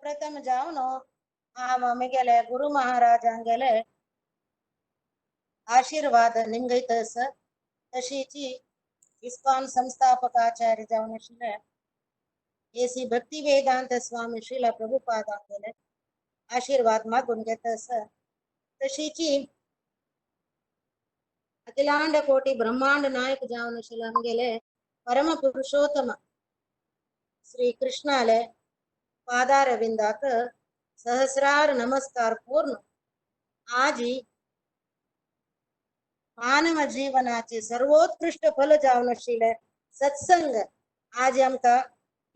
प्रथम जावन हांव म्हगेले गुरु महाराजांगेले आशीर्वाद निमगयत तशीची इस्कॉन संस्थापक आचार्य जावन आशिल्ले एसी भक्ती वेदांत स्वामी श्रीला प्रभुपादांगेले आशीर्वाद मागून घेत तशीची अखिलांड कोटी ब्रह्मांड नायक जावन आशिल्ले आमगेले परम पुरुषोत्तम श्री कृष्णाले पादारविंदाक सहस्रार नमस्कार पूर्ण आजी मानव जीवनाचे सर्वोत्कृष्ट फल जावन आशिल्ले सत्संग आज आमकां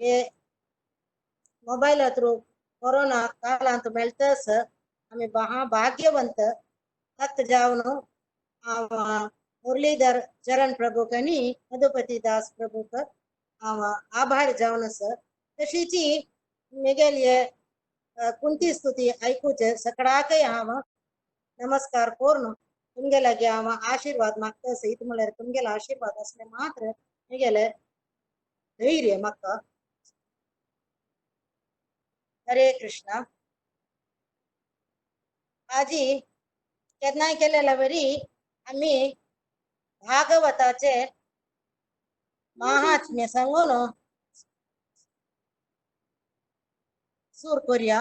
हे मोबायला थ्रू कोरोना कालांत मेळटस आमी भाग्यवंत तत् जावन हांव मुरलीधर चरण प्रभूक आनी मधुपती दास प्रभूक हांव आभार जावन आसा. तशीची म्हगेली कुंती स्तुती आयकुचे सगळ्याकय हांव नमस्कार करून तुमगे लागीं हांव आशीर्वाद मागता आसा. इत म्हळ्यार तुमगेलो आशीर्वाद आसले मात्र म्हगेलें धैर्य म्हाका. हरे कृष्णा. आजी केन्नाय केलेल्या वरी आमी भागवताचे महात्म्य सांगून सूर करूया.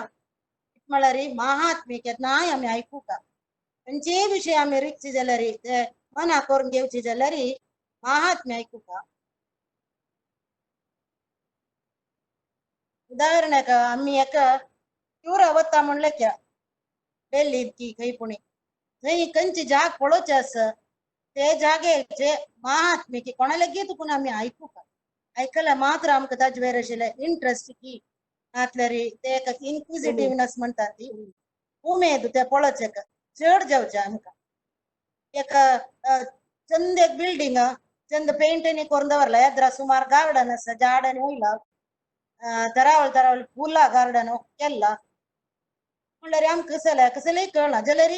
म्हळ्यार महात्म्य केन्नाय आमी आयकुका खंयचेय विशय आमी रिगची जाल्यार ते मना करून घेवची जाल्यार महात्म्य आयकुका. उदाहरणाक आमी एका ट्युरा वता म्हणलें क्या डेल्ली की खंय पुणी थंय खंयची जाग पळोवचें आसा ते जागेचे महात्म्य की कोणा लेगीत तुकून आमी आयकुका. आयकल्यार मात्र आमकां ताजे वयर आशिल्लें इंट्रस्ट की नातल्यार ते एक इन्क्विजिटिवनेस म्हणटा ती उमेद ते पळोवचें चड जावचें आमकां. एक चंद एक बिल्डींग चंद पेंटनी करून दवरला येद्रा सुमार गार्डन आसा झाडांनी वयला तरावळ तरावळ फुलां गार्डन केल्ला म्हणल्यार आमकां कसलें कसलेंय कळना जाल्यार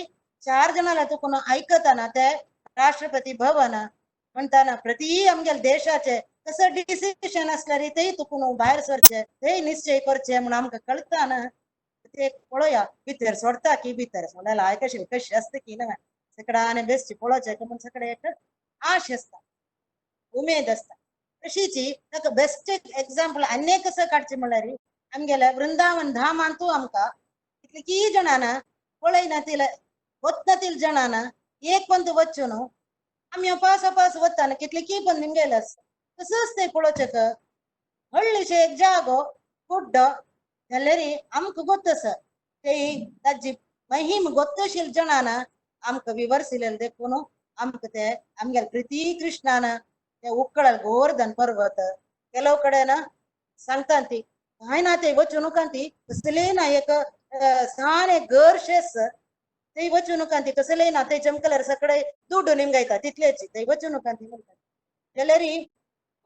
चार जाणां तुकून आयकतना ते राष्ट्रपती भवन म्हणटाना प्रती आमगेले देशाचे कसं डिसिजन आसल्यार तेय तुकून भायर सरचे तेय निश्चय करचे म्हणून आमकां कळटा ना. ते पळोवया भितर सोडता की भितर सोडल्यार आयकशील कशी आसता की ना सगळ्यां बेश्टी पळोवचें म्हूण सगळें एक आश आसता उमेद आसता. तशीची ताका बेस्ट एग्जाम्पल आनी कसं काडचें म्हणल्यार आमगेल्या वृंदावन धामांतू आमकां कितली की जाणां पळयना वतना जाणां एक पंत वच्चो न्हू आमी अपास अपास वता ना कितले की पण निमगेले आसता तसंच ते पळोवचें व्हडलेशें एक जागो गुड्डो जाल्यार आमकां गोत आसा ते ताजी महिम गोत्तशील जाणां आमकां विवर्सिलें देखून आमकां ते आमगेले प्रिती कृष्णान ते उक्कळल गोवर्धन पर्वत ಕೆಲವು ಕಡೆನ सांगता ती काय ना ते वचू नका ती कसले ना एक साने गर्शेस ते वचू नका ती कसले ना ते चमकल्यार सगळे दुड्डू निमगायता तितलेच ते वचू नका ती म्हणटा जाल्यार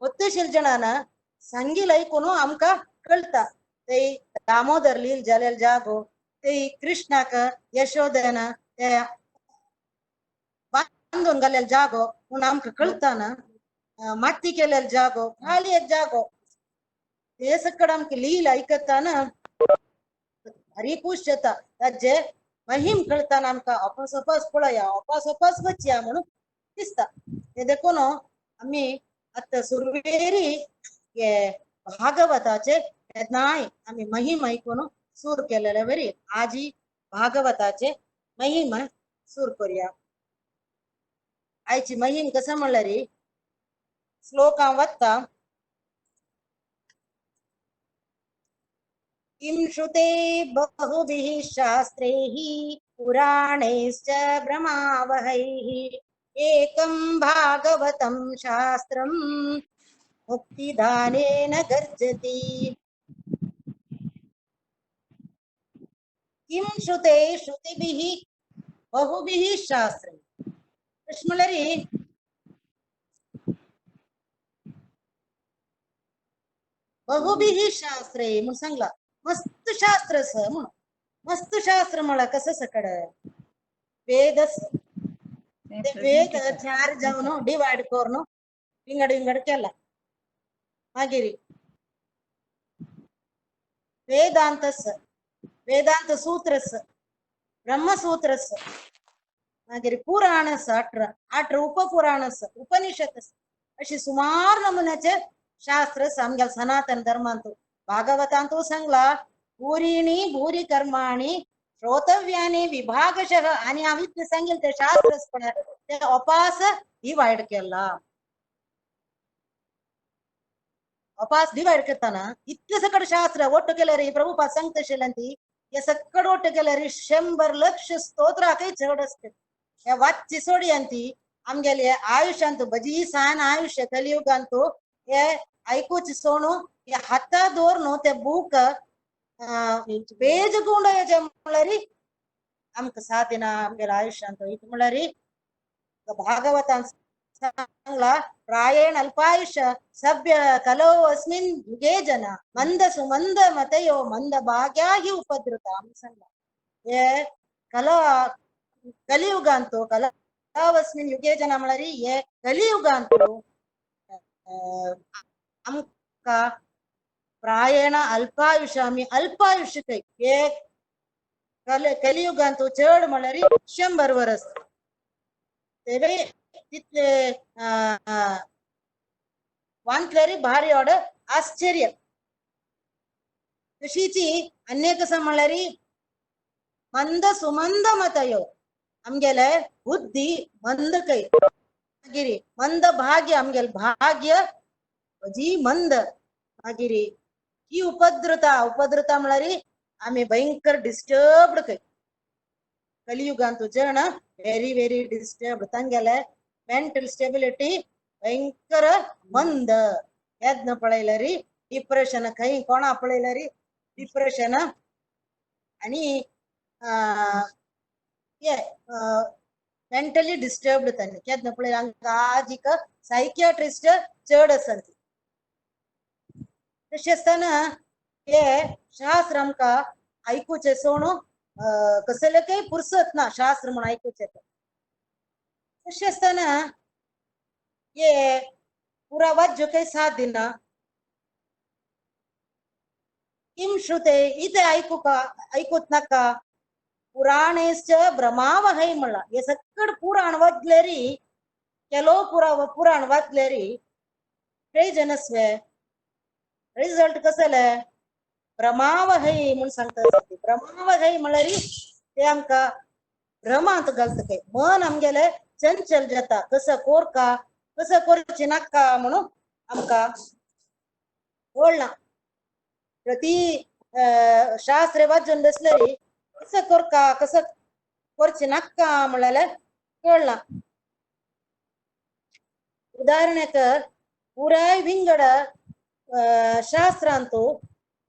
ಒತ್ತುಶೀल जणांना सांगील ऐकून आमकां कळटा ते दामोदर लील जालेल जागो ते कृष्णाक यशोदन ते बांदून घालेल जागो म्हणून आमकां कळटा ना. माती केलेल जागो खाली एक जागो ते सगळं आमकां लील आयकताना भारी खूश जाता ताजे महिम कळटाना आमकां अपास अपास पळया अपास अपास वचया म्हणून दिसता. ते देखून आमी आतां सुरवेरी हे भागवताचे केन्नाय आमी महिम आयकून सूर केलेले वरी आजी भागवताचे महिम सूर करूया. आयची महिम कसं म्हणल्यार श्लोकां वता किं श्रुते बहुभिः शास्त्रैः पुराणैश्च भ्रमावहैः एकं भागवतं शास्त्रं मुक्तिदानेन गर्जति. किं श्रुते श्रुतिभिः बहुभिः शास्त्रैः म्हणल्यार बहुभिः शास्त्रैः म्हणून सांगला मस्त शास्त्र आसा म्हणून मस्त शास्त्र म्हळ्यार कसं सकड वेद वेद चार जावन डिवायड करून विंगड विंगड केला. मागीर वेदांतस, वेदांत सूत्रस, ब्रह्मसूत्रस, मागीर पुराणस 18, 18 उपपुराणस, उपनिषदस, अशी सुमार नमुन्याचे शास्त्र आमगेले सनातन धर्मांतु. भागवतांतु सांगला भूरिणी भूरी कर्माणि श्रोतव्यानि विभागशः. आनी हांव इतलें सांगेल ते शास्त्र पळय ते अपास डिवायड केला. अपास डिवायड करताना इतले सकड शास्त्र ಒಟ್ಟು केल्यार प्रभुपाद सांगता आशिल्ल्यान ती हे सकड ಒಟ್ಟು केल्यार 100 लक्ष स्तोत्राकय चड आसता. हे वाच्ची सोडयान ती आमगेले आयुष्यांतु बजी सान आयुष्य कलियुगांतु हे आयकुची सोणू हे हाता दवरून ते बूक पेज गुंडोवचें म्हणल्यार आमकां साथ ना आमगेल्या आयुष्यांत. इतलें म्हणल्यार भागवतान सांगला प्रायेण अल्पायुष्य सभ्य कलौ अस्मिन् युगे जन मंद सुमंद मतयो मंद भाग्या हि उपद्रुता सांगला. हे कला कलियुगांतु कलावस्मिन् युगे जन म्हणल्यार हे कलियुगांतु आमकां प्रायेण अल्पायुष्य आमी अल्पायुष्य हे कलियुगांतु चड म्हणल्यार 100 वर्स तेवे तितले वांतल्यार भारी ऑड आश्चर्य. तशीची अन्य कसं म्हणल्यार मंद सुमंद मतयो आमगेले बुद्धी मंद कै मागीर मंद भाग्य आमगेले भाग्य जी मंद मागीर ही उपद्रता उपद्रता म्हणल्यार आमी भयंकर डिस्टर्ब्ड कै. कलियुगांतु जन व्हेरी व्हेरी डिस्टर्ब्ड. तांगेले मेंटल स्टेबिलिटी भयंकर मंद. येदन पळयल्यार डिप्रेशन खंय कोणा पळयल्यार डिप्रेशन आनी मेंटली डिस्टर्ब्ड तांणी केन्ना पळयल्यार हांगा आज एक सायकियाट्रिस्ट चड आसत. तशें आसतना हे शास्त्र आमकां आयकुचें सोणू कसलेकय पुरसत ना शास्त्र म्हूण आयकुचें. तशें आसतना हे पुरा वाज्यो काही साथ दिना. किम श्रुते इते आयकुका आयकूत नाका पुराणेश्च भ्रमावहै म्हणला. हे सकड पुराण वाचल्यारी ಕೆಲವು पुराण वाचल्यारी प्रयोजनस्वे रिजल्ट कसले भ्रमावहै म्हूण सांगता. भ्रमावहै म्हणल्यार ते आमकां भ्रमांत घालता. काय मन आमगेले चंचल जाता. कसं कोरका कसं करचें नाका म्हणून आमकां कळना. प्रति शास्त्र वाचून बसल्यारी कसं कोरका कसं करचें नाका म्हणल्यार कळना. उदाहरणाक पुराय विंगड शास्त्रांतु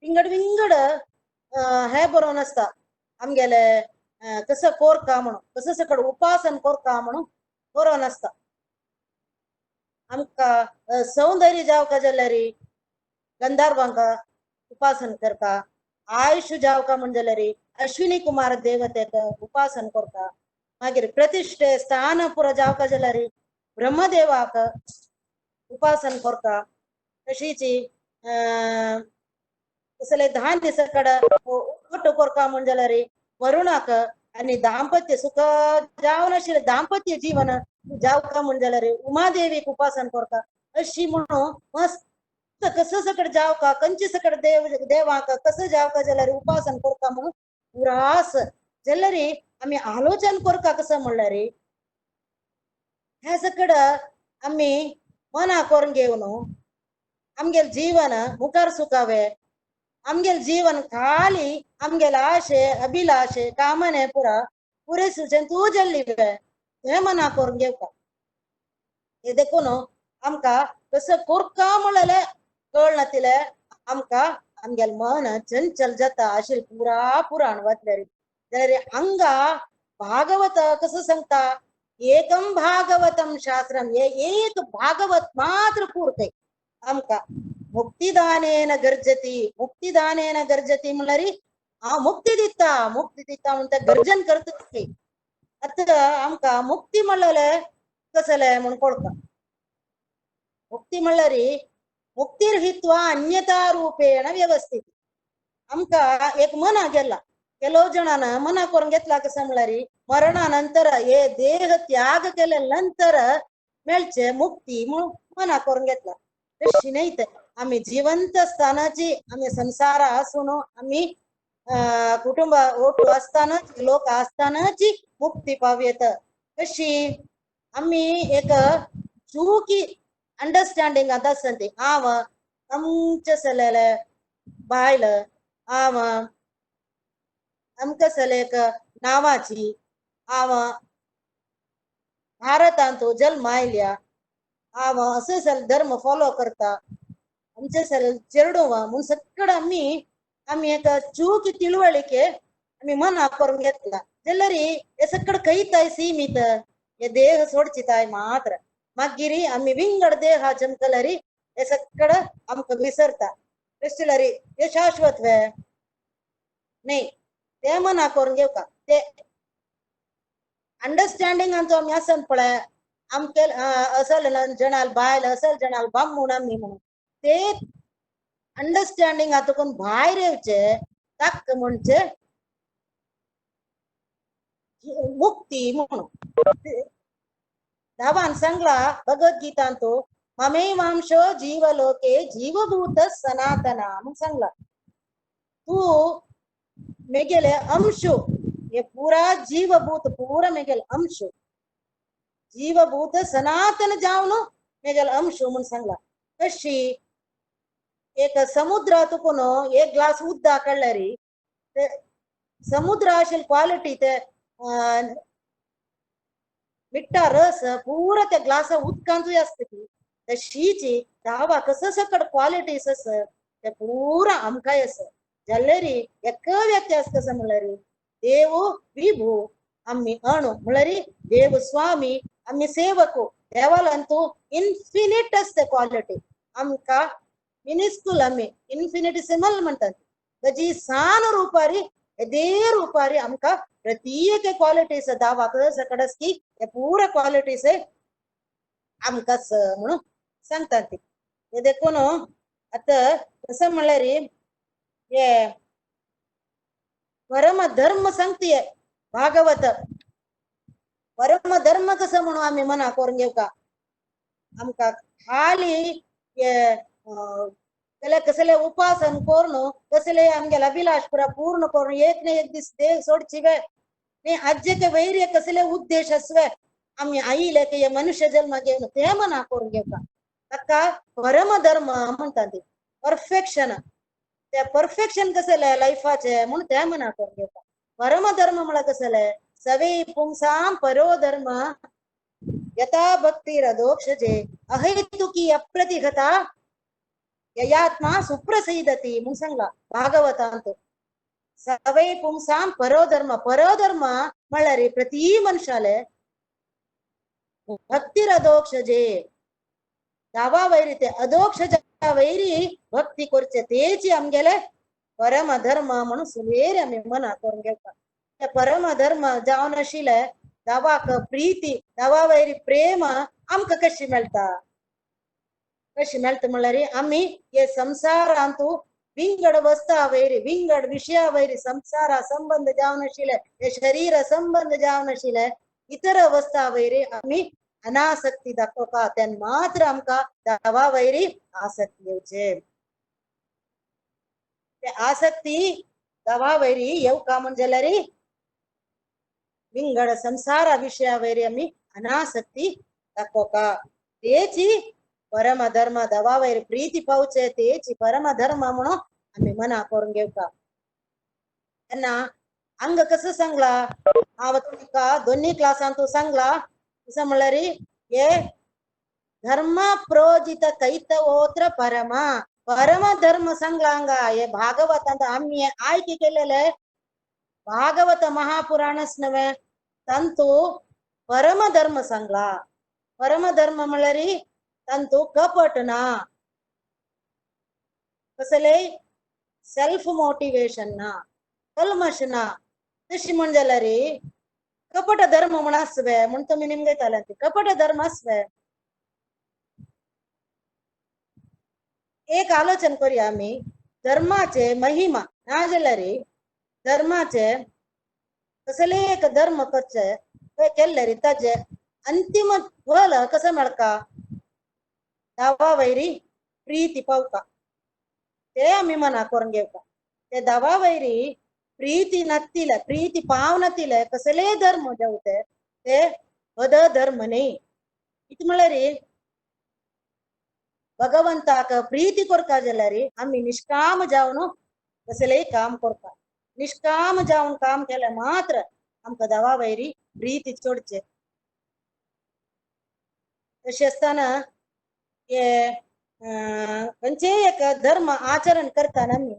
विंगड विंगड हे बरोवन आसता आमगेले कसं कोरका म्हणून कसं सकड उपासन कोरका म्हणून बरोवन आसता. आमकां सौंदर्य जावका जाल्यार गंधर्वांक उपासन करता. आयुष्य जावका म्हण जाल्यार अश्विनी कुमार देवतेक उपासन करता. मागीर प्रतिष्ठे स्थान पुरो जावका जाल्यार ब्रह्मदेवाक उपासन करता. तशीच कसले धान्य सकड ಒಟ್ಟು ಕೊರ್ಕ म्हण जाल्यार वरुणाक आनी दाम्पत्य सुख जावन आशिल्लें दाम्पत्य जीवन जावका म्हण जाल्यार उमादेवीक उपासन करता. अशी म्हणून मस्त कसं सकड जावका कंची सकड देव देवाक कसं जावका जाल्यार उपासन करता म्हणून पुरास जाल्यार आमी आलोचन करता. कसं म्हणल्यार ह्या सकड आमी मना करून घेवन आमगेले जीवन मुखार सुखावे. आमगेले जीवन खाली आमगेले आशे अभिलाषे कामने पुरा पुरे सुचेन तूं जल्लिवे हें मना करून घेवका. हे देखून आमकां कसं कोरका म्हणलें कळनातिलें आमकां आमगेलें मन चंचल जाता. अशें पुरा पुराण वाचल्यार जाल्यार हांगा भागवत कसं सांगता एकम भागवतम शास्त्रम हे एक भागवत मात्र पुरते आमकां. मुक्तिदानेन गर्जती मुक्तिदानेन गर्जती म्हणल्यार हांव मुक्ती दिता मुक्ती दिता म्हणटा गर्जन करता. आतां आमकां मुक्ती म्हणलें कसलें म्हूण कळटा. मुक्ती म्हणल्यार मुक्तिर्हित्वा अन्यता रूपेण व्यवस्थित. आमकां एक मना गेला ಕೆಲವು ಜನನ ಮನ करून घेतला कसं म्हणल्यार मरणानंतर हे देह त्याग केले नंतर मेळचे मुक्ती म्हणून मना करून घेतला. तशी नाही ते आम्ही जिवंत असतानाची आम्ही संसार असून आम्ही कुटुंब ओटू असतानाच लोक असतानाची मुक्ती पावयेत. कशी आम्ही एक चुकी अंडरस्टँडिंग आतां ती हांव आमचे सलेले बायल हांव आमकां सलेक नांवाची हांव भारतांत जल्म आयल्या हांव असो सल धर्म फॉलो करता आमचे सल चेडूं म्हूण सगळं आमी आमी एक चूक तिळवळिके आमी मना करून घेतला जाल्यार हे सगळं खंयताय सीमित हे देह सोडचिताय मात्र मागीर आमी विंगड देहा जमकल्यार हे सगळं आमकां विसरता. कशें हे शाश्वत वे न्ही ते मना करून घेवका. ते अंडरस्टँडिंग आमचो आमी आसन पळय आमके असल जणाल बायल असल जणाल बामूण आमी म्हणून ते अंडरस्टँडिंग हातून भायर येवचे ताक म्हणजे मुक्ती म्हणून. धावान सांगला भगवद्गीतांत ममेवांशो जीवलोके जीवभूत सनातना म्हणून सांगला. तू मेगेले अंशु हे पुरा जीवभूत पुरा मेगेले अंशु जीवभूत सनातन जावन मेगेले अंशु म्हणून सांगला. कशी एक समुद्रातून एक ग्लास उदक काडल्यार ते समुद्र आशिल्ली क्वालिटी ते मिठ्ठा रस पुरा त्या ग्लासा उदकांतूय आसता ती तशीची धावा कसं सकट क्वालिटीस आसा ते पुरा आमकांय आसा. जाल्यार एक व्यत्यास कसं म्हणल्यार देव विभू आमी अणु म्हणल्यार देव स्वामी आमी सेवक देवालांतू इन्फिनिट आसता क्वालिटी आमकां मिनिस्कूल आमी इन्फिनिटिसिमल म्हणटात ताजी सान रुपारी येदे रुपारी आमकां प्रत्येक क्वालिटीस दावाक सकट की हे पुरा क्वालिटीस आमकां म्हणून सांगतात ती. हे देखून आतां कसं म्हणल्यार हे परम धर्म सांगतीय भागवत. परम धर्म कसं म्हणून आमी मना करून घेवका आमकां खाली हे कसले उपासन करून कसले आमगेले अभिलाष पुरा पूर्ण करून एक ना एक दीस देह सोडची वे न्ही आज्जेके वैर्य कसले उद्देश आसवे आमी आयले की हे मनुष्य जन्म घेवन ते मना करून घेवका. ताका परम धर्म म्हणटा ती परफेक्शन ते परफेक्शन कसले लायफाचे म्हणून ते मना करून घेवका. परम धर्म म्हळ्यार कसले सवे पुंसां परो धर्म यथा भक्तिरदोक्षजे अहैतुकी अप्रतिहता ययात्मा सुप्रसीदती म्हणून सांगला भागवतांत. सवै पुंसां परोधर्म परोधर्म म्हळ्यार प्रति मनशाले भक्तिरदोक्षजे दावा वैरी ते अदोक्षजा वैरी भक्ती करचे तेची आमगेले परम धर्म म्हणून सुवेर आमी मना करून घेवका. ते परम धर्म जावन आशिल्ले दावाक प्रीती दावा वैरी प्रेम आमकां कशी मेळटा कशी मेळटा म्हणल्यार आमी हे संसारांतू विंगड वस्ता वैरी विंगड विशया वैरी संसारा संबंध जावन आशिल्ले हे शरीर संबंध जावन आशिल्ले इतर अवस्था वैरी आमी अनासक्ती दाखोवपा तेन्ना मात्र आमकां दावा वैरी आसक्ती येवचे. ते आसक्ती दावा वैरी येवका म्हण जाल्यार विंगड संसारा विशया वैरी आमी अनासक्ती दाखोवका. तेची परम धर्म दवा वैर प्रीती पावचे तेची परम धर्म म्हणून आमी मना करून घेवका. तेन्ना अंग कसं सांगला हांव तुमकां दोन्ही क्लासांत सांगला कसं म्हणल्यार हे धर्म प्रोजित कैतवोत्र परम परम धर्म सांगला हांगा हे भागवतांत आमी आयकी केलेले भागवत महापुराणच नव्हे तांतू परम धर्म सांगला. परम धर्म म्हणल्यार तांतू कपट ना कसले सेल्फ मोटिवेशन ना कल्मश ना. तशी म्हण जाल्यार कपट धर्म म्हण आसवे म्हण तुमी निमगयताले कपट धर्म आसवे. एक आलोचन करूया आमी धर्माचे महिमा ना जाल्यार धर्माचे कसले एक धर्म करचे केल्ले ताजे अंतिम फल कसं मेळका दावा वैरी प्रीती पावका ते आमी मना करून घेवका. ते दावा वैरी प्रीती नतिले प्रीती पाव नतिले कसले धर्म जावते ते अद धर्म न्ही. इत म्हळ्यार भगवंताक प्रीती करता जाल्यार आमी निष्काम जावन कसलेय काम करता. निष्काम जावन काम केलें मात्र आमकां देवा वैरी प्रीती चोडचे. तशें आसतना हे खंयचेय एक धर्म आचरण करतना आमी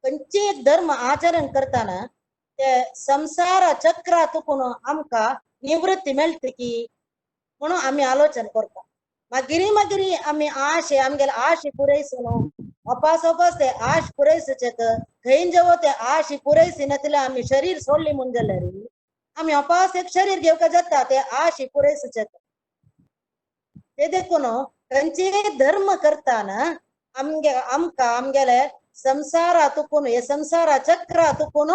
खंयचेय एक धर्म आचरण करतना ते संसार चक्रा तुकून आमकां निवृत्ती मेळटा की म्हणून आमी आलोचन करता. मागीर मागीर आमी आशे आमगेले आशे पुरयसून अपास अपास ते आश पुरयसूचे खंय जेवो ते आश पुरयसिनातले आमी शरीर सोडली म्हूण जाल्यार आमी अपास एक शरीर घेवका जाता ते आश पुरयसूचे. ते देखून खंयचेय धर्म करतना आमगे आमकां आमगेले संसारा तुकून हे संसारा चक्रा तुकून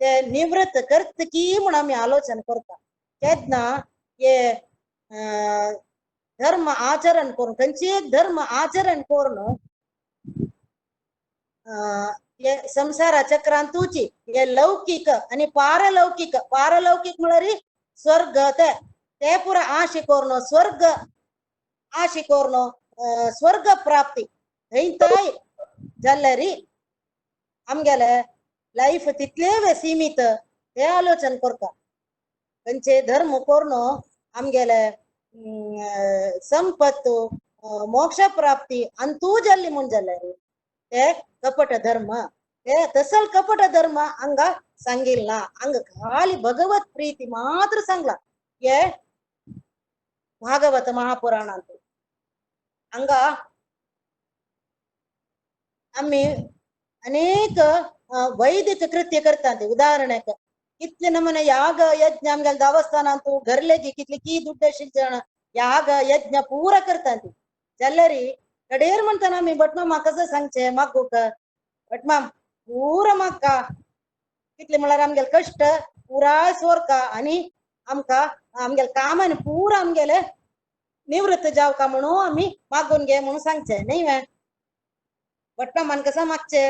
ते निवृत्त करत की म्हूण आमी आलोचन करता. तेन्ना हे धर्म आचरण करून खंयचेय धर्म आचरण करून हे संसारा चक्रांतूची हे लौकीक आनी पारलौकीक पारलौकीक म्हळ्यार स्वर्ग ते ते पुरा आशे करून स्वर्ग आशे करून स्वर्ग प्राप्ती थंय जाल्यार आमगेले लायफ तितले सीमित ते आलोचन करता. खंयचे धर्म करून आमगेले संपत्त मोक्ष प्राप्ती अंतू जाल्ली म्हूण जाल्यार ते कपट धर्म ते तसल कपट धर्म हांगा सांगिल ना. हांगा खाली भगवत प्रीती मात्र सांगला हे भागवत महापुराणांत. हांगा आमी अनेक वैदिक कृत्य करतात. उदाहरणेक कितले नमूने याग यज्ञ आमगेले देवस्थानांतू घरलेगी कितले की दुड्ड जण याग यज्ञ पूरा करतात. जाल्यार कडेर म्हणटाना आमी भटमामा कसं सांगचे मागूक भटमाम पुरा मागका कितले म्हळ्यार आमगेले कश्ट पुराय सोरका आनी आमकां आमगेले कामान पुरा आमगेले निवृत्त जावका म्हणून आमी मागून घे म्हणून सांगचे न्ही वे. भटमामान कसं मागचे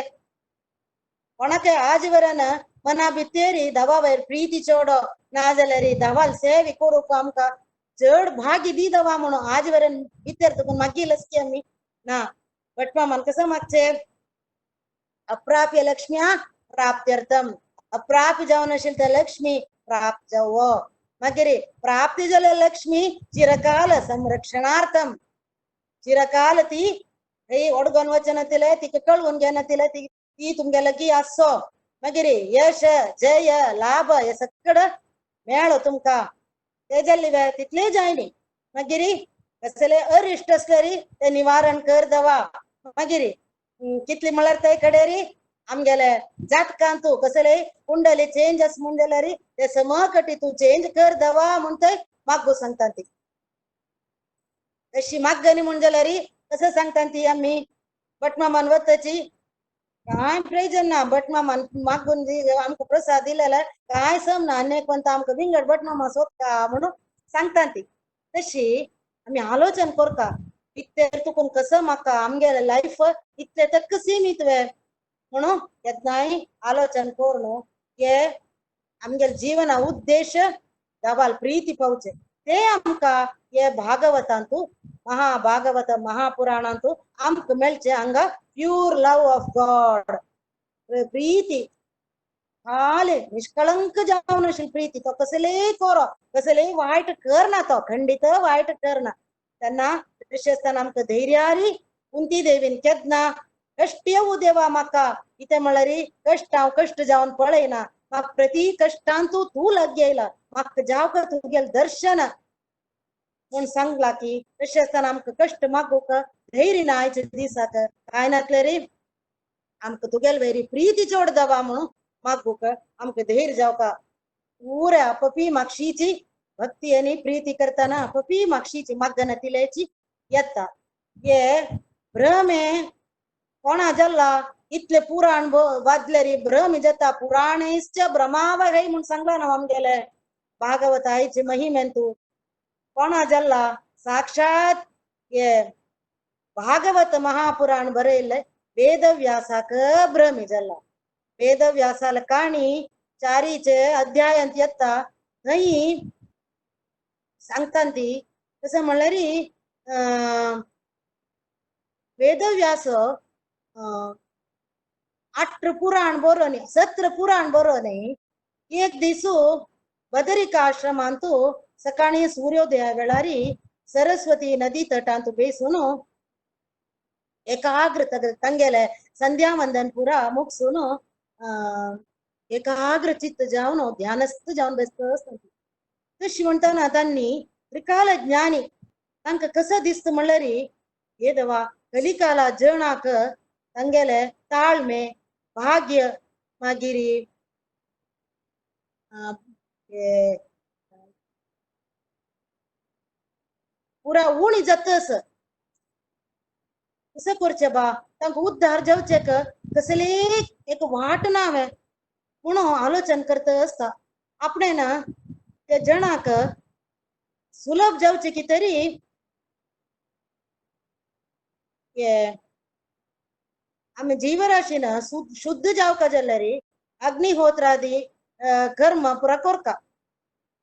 कोणाके आज वरान मना भितेरी दवा वयर प्रीती चोडो ना जाल्यार दवाल सेवी करूंक आमकां चड भागी दी दवा म्हणून आज वरेन भितर तुका मागील की आमी ना. भटमामान कसं मागचे अप्राप्य लक्ष्म्या प्राप्त्यर्थम अप्राप्य जावन आशिल्ली तर लक्ष्मी प्राप्त जावो. मागीर प्राप्ती जाल्या लक्ष्मी चिरकाल संरक्षणार्थम चिरकाल ती ही ओडगोन वचनातिले तिका कळवून घेनातिले ती ती तुमगे लगी आसो. मागीर यश जय लाभ हे सगळं मेळो तुमकां ते जाल्ली वे तितले जायनी. मागीर कसले अरिश्ट आसल्यार ते निवारण कर दवा. मागीर कितले म्हळ्यार ते कडेरी आमगेले जातकांतू कसले कुंडली चेंज आस म्हूण जाल्यार ते समकटी तूं चेंज कर दवा म्हूण थंय मागू सांगता ती. तशी मागणी म्हूण जाल्यार कसं सांगता ती आमी भटमामान वताची काय प्रयोजन ना. भटमामान मागून आमकां प्रसाद दिलेला काय सम ना आनी एक आमकां विंगड भटमामा सोदता म्हणून सांगता ती. तशी आमी आलोचन करता इतले तुकून कसं म्हाका आमगेले लायफ इतले तक्क सीमित वे म्हणून केन्नाय आलोचन करून हे आमगेले जीवना उद्देश दवाल प्रीती पावचे ते आमकां हे भागवतांतू महाभागवत महापुराणांतू आमकां मेळचे. हांगा प्यूर लव ऑफ गॉड प्रीती खाली निष्कळंक जावन आशिल्ली प्रीती तो कसलेय कोरो कसलेय वायट करना तो खंडीत वायट करना. तेन्ना तशें आसतना आमकां धैर्यारी कुंती देवीन केन्ना कश्ट येवू देवा म्हाका कितें म्हळ्यार कश्ट हांव कश्ट जावन पळयना म्हाका प्रती कश्टांतू तूं लागीं येयला म्हाका जावका तुगेलें दर्शन म्हूण सांगला की तशें आसतना आमकां कश्ट मागूंक धैर्य ना आयच्या दिसाक कांय नासल्यार आमकां तुगेले वयरी प्रीती चड दवा म्हणून मागूंक आमकां धैर्य जावका. पुरा अपपी मागशीची भक्ती आनी प्रीती करतना अपपी मागशीची मागना तिल्याची येता. हे भ्रमे कोणा जाल्ला इतले पुराण वाजलेरी भ्रम जाता पुराणेश्च भ्रमावहै म्हूण सांगला ना आमगेले भागवत आयचे महिमेंतू कोणा जाल्ला साक्षात हे भागवत महापुराण बरयल्ले वेदव्यासाक भ्रमी जाल्ला. वेदव्यासाल काणी चारीचे अध्यायांत येता थंय सांगता ती तशें म्हणल्यार वेदव्यास 8 पुराण बरोवन 17 पुराण बरोवन एक दिसू बदरिका आश्रमांतू सकाळी सूर्योदया वेळारी सरस्वती नदी तटांत बेसून एकाग्र तंगेले संध्या वंदन पुरा मुगसून एकाग्र चित्त जावन ध्यानस्थ जावन बेसत. तशी म्हणटाना तांणी त्रिकाल ज्ञानी तांकां कसो दिसता म्हणल्यार हे देवा कलिकाला जणाक तांगेले ताळमे भाग्य मागीर पुरा उणी जातस कसं करचें बा तांकां उद्धार जावचें कसली एक वाट ना हांवें म्हणून आलोचन करता आसता आपणे ना ते जणाक सुलभ जावचें की तरी आमी जीवराशीन शुद्ध जावका जाल्यार अग्निहोत्रादी कर्म पुरा करका.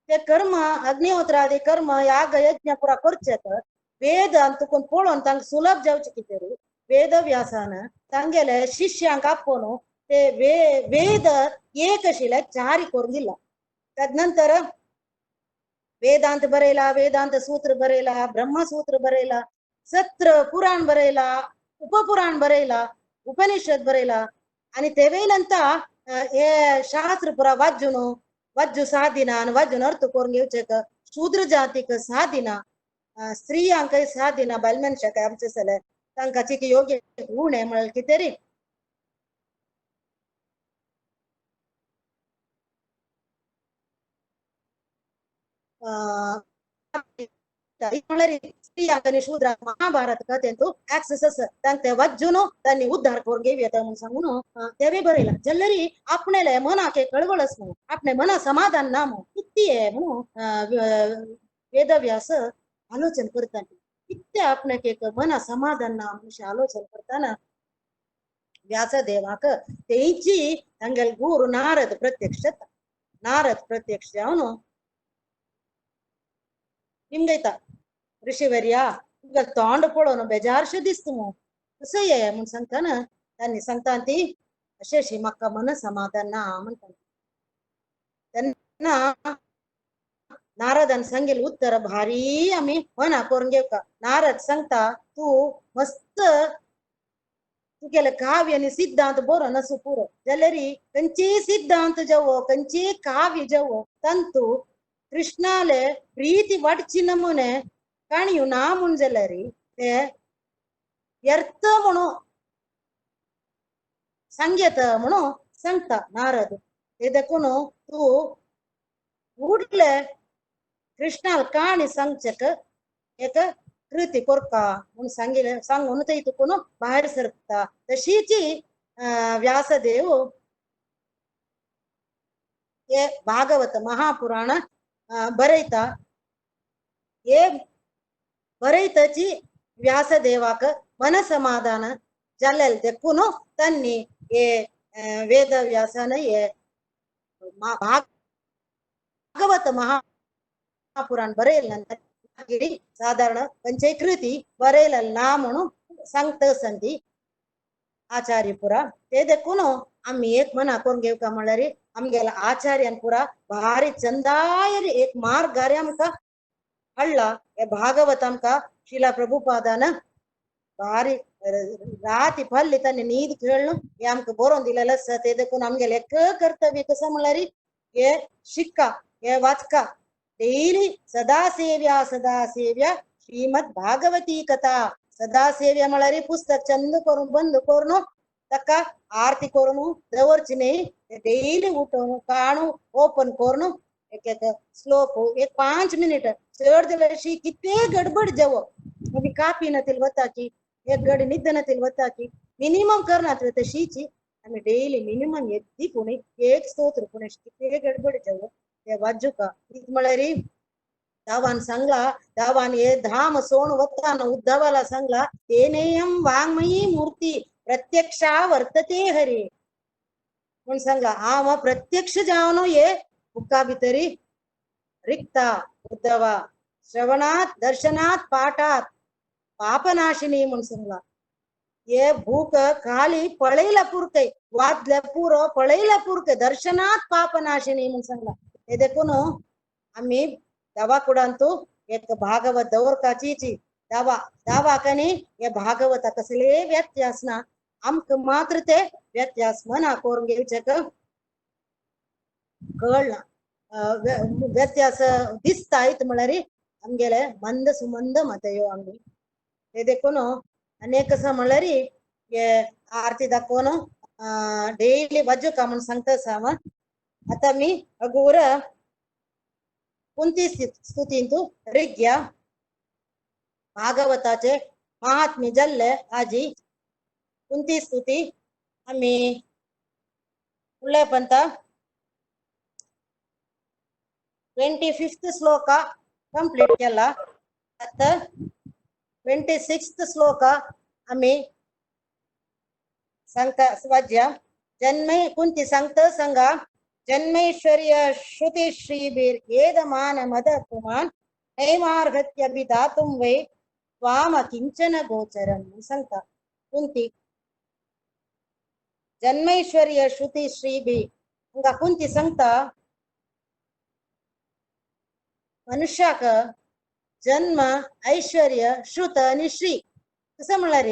ते कर्म अग्निहोत्रादी कर्म याग यज्ञ पुरा करचे वेद तुकून पळोवन तांकां सुलभ जावचें कितें तरी वेदव्यासान तांगेले शिष्यांक आपोवन ते वेद एक आशिल्ले चारी करून दिला. तदनंतर वेदांत बरयला, वेदांत सूत्र बरयला, ब्रह्मसूत्र बरयला, 17 पुराण बरयला, उपपुराण बरयला, उपनिषद बरयला आनी तेवे नंतर हे शास्त्र पुरा वाजून वाजू सादिना आनी वाजून अर्थ करून घेवचें शूद्र जातीक सादिना, स्त्रियांकय सादिना, बायल मनशाक आमचे जाल्यार तांकां चिकी योग्य उणें म्हळ्यार कितें तरी स्त्रियांक आनी शूद्रांक महाभारत कथेंतू एक्सेस आसा तांकां ते वाजून तांणी उद्धार करून घेवया म्हूण सांगून तेवूय बरयलां. जाल्यार आपणाले मनाक एक कळवळ आसा म्हणून आपणे मना समाधान ना म्हणून कितें म्हणून वेदव्यास आलोचन करता. कितें आपणाक एक मना समाधान ना म्हणून आलोचन करतना व्यासदेवाक तेंची तांगेले गुरू नारद प्रत्यक्ष जाता. नारद प्रत्यक्ष जावन निमगयता ऋषिवर्या तुमकां तोंड पळोवन बेजारशें दिसता मू कसं ये म्हूण सांगतना तांणी सांगता ती अशें अशी म्हाका मन समाधान ना म्हणटा. तेन्ना नारदान सांगेल उत्तर भारी आमी मना करून घेवका. नारद सांगता तूं मस्त तुगेले काव्य आनी सिद्धांत बरोवन आसूं पुरो जाल्यार खंयचीय सिद्धांत जावो खंयचीय काव्य जावो तांतू कृष्णाले प्रीती वाडची नमुने काणयो ना म्हूण जाल्यार ते व्यर्थ म्हणून सांगयत म्हणून सांगता नारद. ते देखून तूं उडले कृष्णाल काणी सांगचेक एक कृती करका म्हूण सांगिल्लें सांगून थंय तुकून भायर सरता. तशीच व्यासदेव हे भागवत महापुराण बरयता. हे बरयतची व्यासदेवाक मन समाधान जालें देखून तांणी हे वेदव्यासान हे भागवत महापुराण बरयलें. साधारण खंयचीय कृती बरयलें ना म्हणून सांगता संती आचार्य पुरा. ते देखून आमी एक मना करून घेवका म्हणल्यार आमगेल्या आचार्यान पुरा भारी चंदाय एक मार्गार आमकां हाडला. हे भागवत आमकां शिला प्रभुपादान भारी राती पल्ली तांणी न्हीद खेळ्ळो हे आमकां बरोवन दिलेलें आसा. ते देखून आमगेलें एक कर्तव्य कसो म्हणल्यार हे शिक्का हे वाचका डेली सदा सेव्या सदा सेव्या श्रीमद भागवती कथा. सदा सेव्या म्हणल्यार पुस्तक चंद करून बंद करून ताका आरती करून दवरची न्ही, डेली उठून काणू ओपन करून एक एक श्लोक एक 5 मिनिट चड जाल्यार अशी कितें गडबड जावो आमी कापी ना तील वता की एक गडी निद्दनातील वता की मिनिमम करना तुवें तशीची आमी डेली मिनिमम एक दी पुणी एक स्तोत्र पुणे कितें गडबड जावं ते वाजुका कित म्हळ्यार दावान सांगला दावान हे धाम सोण वतान उद्धवाला सांगला तेनेयम वाङ्मयी मूर्ती प्रत्यक्षा वर्तते हरी म्हूण सांगला. हांव प्रत्यक्ष जावन हे बुका भितरी रिक्ता उद्धवा श्रवणात दर्शनात पाठात पापनाशिनी म्हूण सांगला. हे भूक खाली पळयला पुरतय वाचल्या पुरो पळयला पुरतय दर्शनात पापनाशिनी म्हूण सांगला. हे देखून आमी दावा कुडांतू एक भागवत दवरकाचीची दावा दावा कनी हे भागवता कसले व्यत्यास ना आमकां मात्र ते व्यत्यास मना करून घेवचें कळना व्यत्यास दिसता इत म्हळ्यार आमगेले मंद सुमंद मतयो आमी. ते देखून अनेक आसा म्हळ्यार हे आरती दाखोवन डेली वाजुका म्हूण सांगता आसा हांव. आतां आमी अगोर कुंती स्तुतींतू ऋग्या भागवताचे महात्म्य जाल्ले आजी कुंती स्तुती आमी फुडले पंत 25th Shloka complete केला. आतां 26th Shloka आमी सांगता वाज्या. जन्मे कुंती सांगता सांगा जन्मैश्वर्य श्रुति श्रीभिर् एदमान मद पुमान् नैमार्हत्यभिधातुं वै त्वाम किंचन गोचरं सांगता कुंती. जन्मैश्वर्य श्रुति श्रीभि हांगा कुंती सांगता मनुष्याक जन्म ऐश्वर्य श्रुत आनी श्री कसं म्हळ्यार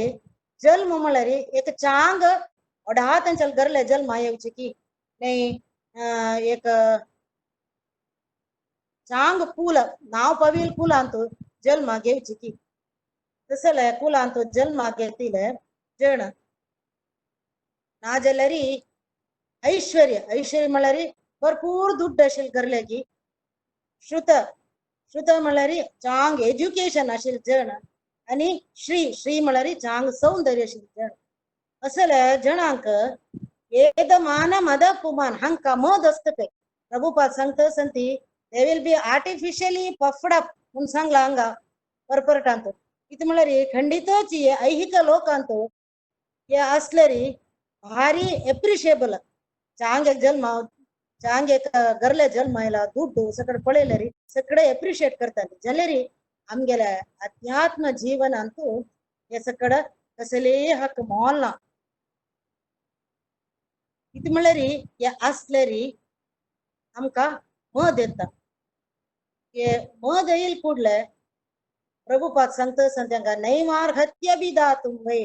जल्म म्हळ्यार एक चांग अडा तांच्या गरले जल्म येवचे की नाही एक चांग कुल नाव पवील कुलांत जन्म घेवची की तसले कुलांत जन्म घेतिले जण ना जाल्यार ऐश्वर्य ऐश्वर्य म्हळ्यार भरपूर दुड्ड आशिल्ले गरले की श्रुत श्रुत म्हळ्यार चांग एज्युकेशन आशिल्ले जण आनी श्री श्री म्हळ्यार चांग सौंदर्य आशिल्ले जण असले जणांक एदमान मद पुमान हांका मद आसता पळय. प्रभुपाद सांगता संती they will be artificially puffed up म्हूण सांगला हांगा परपरटांत. कितें म्हळ्यार खंडितच हे ऐहिक लोकांत हे आसल्यार भारी एप्रिशिएबल चांग एक जल्म चांग एक गरले जल्म आयला दुड्डू सगळे पळयल्यार सगळे एप्रिशिएट करताले जाल्यार आमगेले अध्यात्म जीवनांतू हे सगळे कसलेय हक्क मोल ना. कितें म्हळ्यार हे आसल्यार आमकां मद येता. हे मद येयल कुडले प्रभुपाद सांगता तांकां नैमार्हत्य बी दातुं वै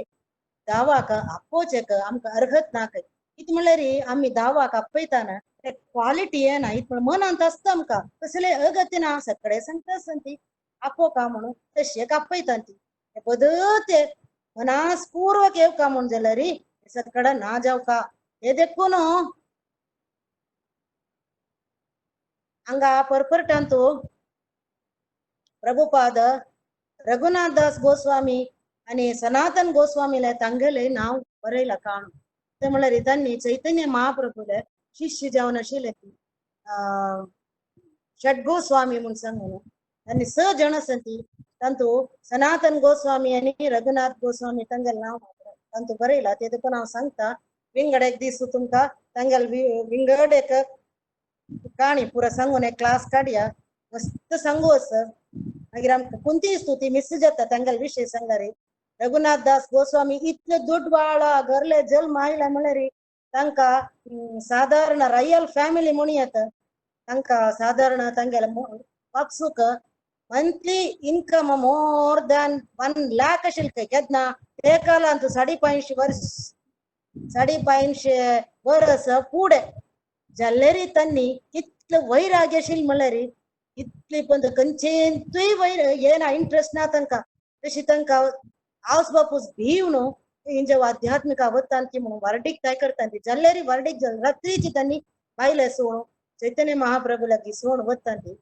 दावाक आपोवचें आमकां अर्हत ना खंय. कितें म्हळ्यार आमी दावाक आपयताना ते क्वालिटी येना इत मनांत आसता आमकां कसले अगत्य ना सगळे सांगता आसता ती आपोवका म्हणून तशें आपयता ती पद्दत मनासपूर्वक येवका म्हूण जाल्यार सगळे ना जावका. हे देखून हांगा परपरटांतू प्रभुपाद रघुनाथ दास गोस्वामी आनी सनातन गोस्वामीले तांगेले नांव बरयला काणू. ते म्हळ्यार तांणी चैतन्य महाप्रभुले शिष्य जावन आशिल्ले षड गोस्वामी म्हूण सांगून तांणी स जण आसा ती तांतू सनातन गोस्वामी आनी रघुनाथ गोस्वामी तांगेले नांव तांतू बरयला. ते देखून हांव सांगता विंगड एक दीस तुमकां तांगेले विंगड एक काणी पुरा सांगून एक क्लास काडया मस्त सांगू आसा. मागीर आमकां कुंती स्तुती मिस जाता तांगेले विशय सांगल्यार. रघुनाथ दास गोस्वामी इतले दुडवाळा घरले जल्म आयला म्हळ्यार तांकां सादारण रॉयल फॅमिली म्हणू येता. तांकां सादारण तांगेले वापसूक monthly income more than 1 lakh आशिल्ले खंय केन्ना ते कालांत 550 वर्स 550 वर्स फुडें जाल्यार तांणी कितले वैराग्य आशिल्ले म्हळ्यार इतली पण खंयचेंतूय वैर येना इंट्रस्ट ना तांकां. तशी तांकां आवस बापूस भिवन इंजे आध्यात्मिक वतान की म्हणून वार्डीक काय करता ती जाल्यार वार्डीक रात्रीची तांणी बायले सोण चैतन्य महाप्रभू लागीं सोण वता ती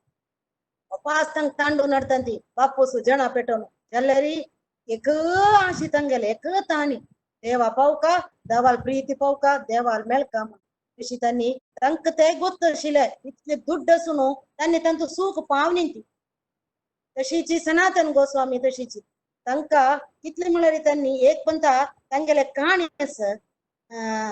उपास तांकां तांडून हाडटा ती बापूस जणा पेटोवन जाल्यार एक आशी तांगेले एक ताणी देवा पावका देवाल प्रीती पावका देवाल मेळका तशी तांणी तांकां ते गोत्त आशिल्ले इतले दुड्ड आसून तांणी तांचो सूख पावनी ती. तशीची सनातन गोस्वामी तशीची तांकां कितले म्हणल्यार तांणी एक पंता तांगेले काणी आसा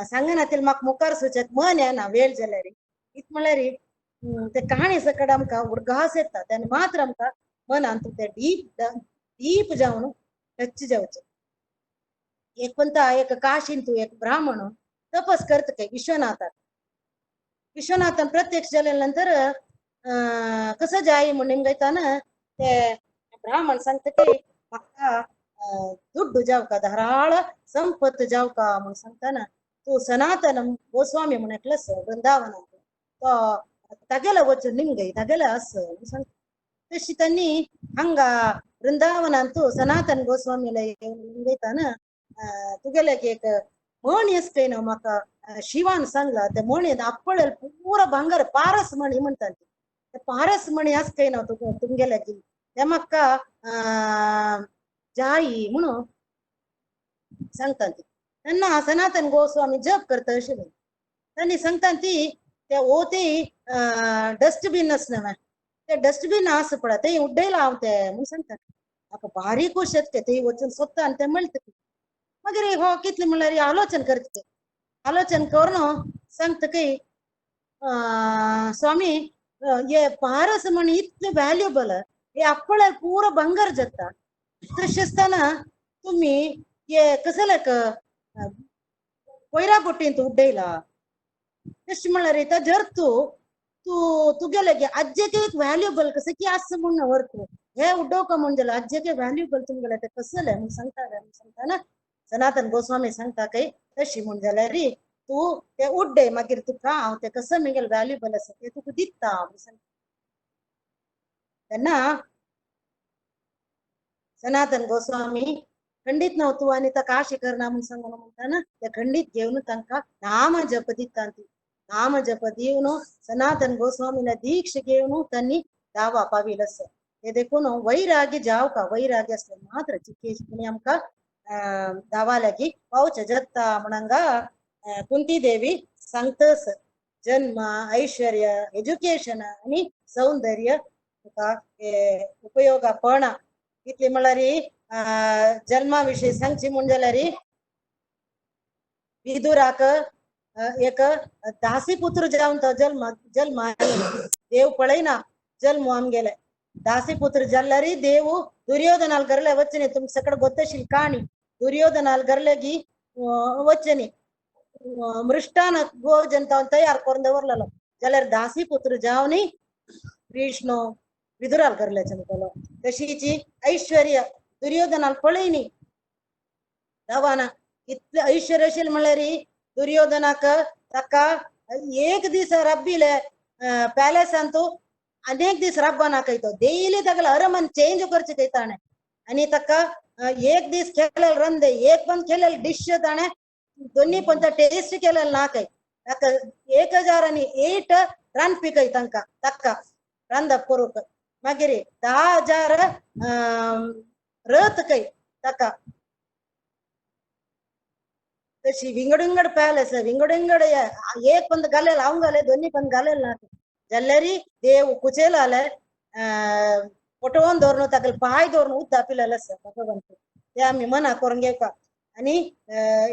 सांगना ती म्हाका मुखार सुचत मन येना वेळ जाल्यार इत म्हणल्यार ते काणी सकट आमकां उडगास येता तेन्ना मात्र आमकां मनांत ते डीप डीप जावन टच जावचें. एक पंता एक काशींतू एक ब्राह्मण तपस करता काय विश्वनाथाक. विश्वनाथान प्रत्यक्ष जाल्या नंतर कसं जाय म्हण निमगयताना ते ब्राह्मण सांगता की म्हाका दुड्डू जावका धाराळ संपत जावका म्हूण सांगताना तूं सनातन गोस्वामी म्हूण एकलो आसा वृंदावनांत तो तागेलो वचून निमगय तागेलो आसा म्हूण सांगता. तशी तांणी हांगा वृंदावनांत सनातन गोस्वामीला येवन निमगयताना तुगेले एक मणी आसता न्हू म्हाका शिवान सांगला ते मणी आपळेल पुरा भांगर पारस मणी म्हणटात ते पारस मणी आसता न्हू तुका तुमगेले ते म्हाका जायी म्हणून सांगता ती. तेन्ना सनातन गोस्वामी जप करता अशें तांणी सांगता ती ते ओती डस्टबीन आसना ते डस्टबीन आसा पळय ते उड्डयला हांव ते म्हूण सांगता. म्हाका भारी खोश येता ते वचून सोदता आनी ते मेळटा. मागीर हो कितले म्हणल्यार आलोचन करता आलोचन करून सांगता की स्वामी हे पारस म्हण इतले व्हॅल्युएबल हे आपल्यार पुरो भांगर जाता तशें आसतना तुमी हे कसलेक कोयरा बोटींत उड्डयला तशें म्हणल्यार ताजेर अर्थ तूं तुगेले आज्जेक एक व्हॅल्युएबल कसं की आसा म्हूण व्हर तूं हे उडोवका म्हूण जाल्यार आज्जेक व्हॅल्युएबल तुमगेलें तें कसलें म्हूण सांगता म्हूण सांगता सनातन गोस्वामी सांगता काय तशी म्हूण जाल्यार तूं ते उड्डे मागीर तुका हांव तें कसं म्हगेलें व्हॅल्युएबल आसा तें तुका दिता म्हूण सांगता. तेन्ना सनातन गोस्वामी खंडीत न्हू तूं आनी ताका आशे करना म्हूण सांगून म्हणटाना ते खंडीत घेवन तांकां नाम जप दिता ती नाम जप दिवन सनातन गोस्वामीला दीक्ष घेवन तांणी दावा पाविल आसा. ते देखून वैराग्य जावका वैराग्य आसलें मात्र चिकेशपणी आमकां दावा लागी पावचे जाता म्हण हांगा कुंती देवी सांगतस. जन्म ऐश्वर्य एज्युकेशन आनी सौंदर्य तुका उपयोगा पडना. इतली म्हणल्यार जल्मा विशीं सांगची म्हूण जाल्यार विदुराक एक दासी पुत्र जावन तो जल्म जल्म देव पळयना जल्म आमगेले दासी पुत्र जाल्यार देव दुर्योधनाल घरले वचनी तुमकां सगळें गोत्तशील काणी दुर्योधनाल घरले वचनी मृष्टान भोजन तयार करून दवरलेलो जाल्यार दासी पुत्र जावन विष्णु विदुराल घरले चमकलो. तशीची ऐश्वर्य दुर्योधनाल पळयनी दवाना इतले ऐश्वर्य आशिल्लें म्हणल्यार दुर्योधनाक ताका एक दीस रब्बिले पॅलेसांत अनेक दीस रब्बा तो डेली तागेलो अरमान चेंज करचे खंय ताणें आनी ताका एक दीस केलेले रंदे एक पण केलेले डिश ताणें दोन्ही पण टेस्ट केलेले ना खंय ताका 1008 रांदपी खंय तांकां ताका रांदप करूंक. मागीर 10,000 रथ खंय ताका. तशी विंगड विंगड पॅलेस विंगड विंगड एक पण घालेल हांव घाले दोन्ही पण घालेल ना जाल्यार देव कुचेलाले पटोवन दवरून तागेले पांय दवरून उदक पिलेलें आसा भगवंत ते आमी मना करून घेवपाक. आनी